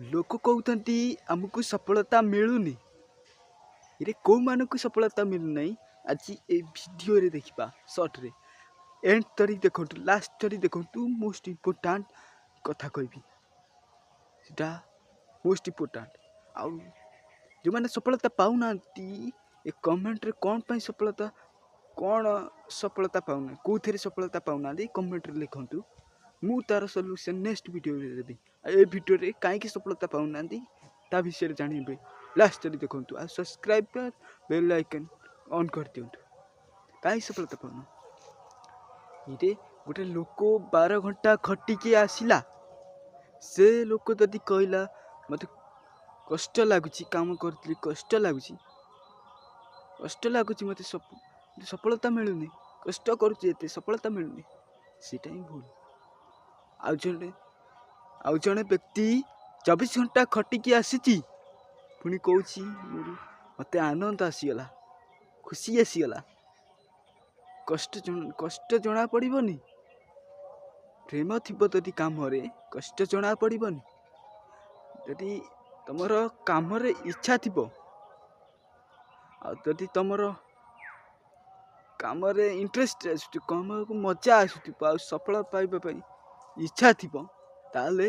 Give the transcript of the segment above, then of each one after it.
ଲୋକ କହୁଛନ୍ତି ଆମକୁ ସଫଳତା ମିଳୁନି। ଏରେ କେଉଁମାନଙ୍କୁ ସଫଳତା ମିଳୁନାହିଁ, ଆଜି ଏ ଭିଡ଼ିଓରେ ଦେଖିବା। ସର୍ଟରେ ଏଣ୍ଡ କରି ଦେଖନ୍ତୁ, ଲାଷ୍ଟ କରି ଦେଖନ୍ତୁ। ମୋଷ୍ଟ ଇମ୍ପୋର୍ଟାଣ୍ଟ କଥା କହିବି, ସେଟା ମୋଷ୍ଟ ଇମ୍ପୋର୍ଟାଣ୍ଟ। ଆଉ ଯେଉଁମାନେ ସଫଳତା ପାଉନାହାନ୍ତି, ଏ କମେଣ୍ଟରେ କ'ଣ ପାଇଁ ସଫଳତା, କ'ଣ ସଫଳତା ପାଉନାହାନ୍ତି, କେଉଁଥିରେ ସଫଳତା ପାଉନାହାନ୍ତି, କମେଣ୍ଟରେ ଲେଖନ୍ତୁ। ମୁଁ ତା'ର ସଲ୍ୟୁସନ୍ ନେକ୍ସଟ ଭିଡ଼ିଓରେ ଦେବି। ଆଉ ଏ ଭିଡ଼ିଓରେ କାହିଁକି ସଫଳତା ପାଉନାହାନ୍ତି, ତା ବିଷୟରେ ଜାଣିବେ। ଲାଷ୍ଟ କରି ଦେଖନ୍ତୁ ଆଉ ସବସ୍କ୍ରାଇବ୍, ବେଲ୍ ଆଇକନ୍ ଅନ୍ କରିଦିଅନ୍ତୁ। କାହିଁକି ସଫଳତା ପାଉନ? ଏଇରେ ଗୋଟେ ଲୋକ 12 ଘଣ୍ଟା ଖଟିକି ଆସିଲା। ସେ ଲୋକ ଯଦି କହିଲା, ମୋତେ କଷ୍ଟ ଲାଗୁଛି, କାମ କରୁଥିଲି, କଷ୍ଟ ଲାଗୁଛି, କଷ୍ଟ ଲାଗୁଛି ମୋତେ, ସଫଳତା ମିଳୁନି, କଷ୍ଟ କରୁଛି ଏତେ, ସଫଳତା ମିଳୁନି, ସେଇଟା ହିଁ ଭୁଲ। ଆଉ ଜଣେ ବ୍ୟକ୍ତି 24 ଘଣ୍ଟା ଖଟିକି ଆସିଛି, ପୁଣି କହୁଛି ମୋର ମୋତେ ଆନନ୍ଦ ଆସିଗଲା, ଖୁସି ଆସିଗଲା। କଷ୍ଟ ଜଣା ପଡ଼ିବନି। ପ୍ରେମ ଥିବ ଯଦି କାମରେ, କଷ୍ଟ ଜଣା ପଡ଼ିବନି। ଯଦି ତମର କାମରେ ଇଚ୍ଛା ଥିବ, ଆଉ ଯଦି ତମର କାମରେ ଇଣ୍ଟରେଷ୍ଟ ଆସୁଥିବ, କାମକୁ ମଜା ଆସୁଥିବ, ଆଉ ସଫଳ ପାଇବା ପାଇଁ ଇଚ୍ଛା ଥିବ, ତାହେଲେ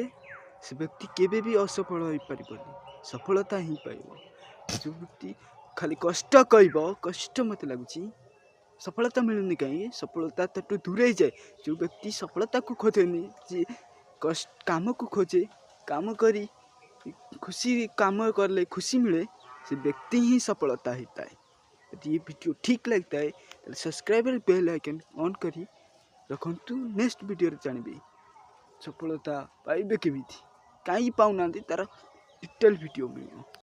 ସେ ବ୍ୟକ୍ତି କେବେ ବି ଅସଫଳ ହୋଇପାରିବନି, ସଫଳତା ହିଁ ପାଇବ। ଯେଉଁ ବ୍ୟକ୍ତି ଖାଲି କଷ୍ଟ କହିବ, କଷ୍ଟ ମୋତେ ଲାଗୁଛି, ସଫଳତା ମିଳୁନି କାହିଁକି, ସଫଳତା ତାଠୁ ଦୂରେଇ ଯାଏ। ଯେଉଁ ବ୍ୟକ୍ତି ସଫଳତାକୁ ଖୋଜେନି, ଯିଏ କାମକୁ ଖୋଜେ, କାମ କରି ଖୁସି, କାମ କଲେ ଖୁସି ମିଳେ, ସେ ବ୍ୟକ୍ତି ହିଁ ସଫଳତା ହେଇଥାଏ। ଯଦି ଏ ଭିଡ଼ିଓ ଠିକ୍ ଲାଗିଥାଏ, ତାହେଲେ ସବସ୍କ୍ରାଇବ୍, ବେଲ୍ ଆଇକନ୍ ଅନ୍ କରି ରଖନ୍ତୁ। ନେକ୍ସଟ ଭିଡ଼ିଓରେ ଜାଣିବେ ସଫଳତା ପାଇବେ କେମିତି, କାହିଁକି ପାଉନାହାନ୍ତି, ତା'ର ଡିଟେଲ୍ ଭିଡ଼ିଓ ମିଳିବ।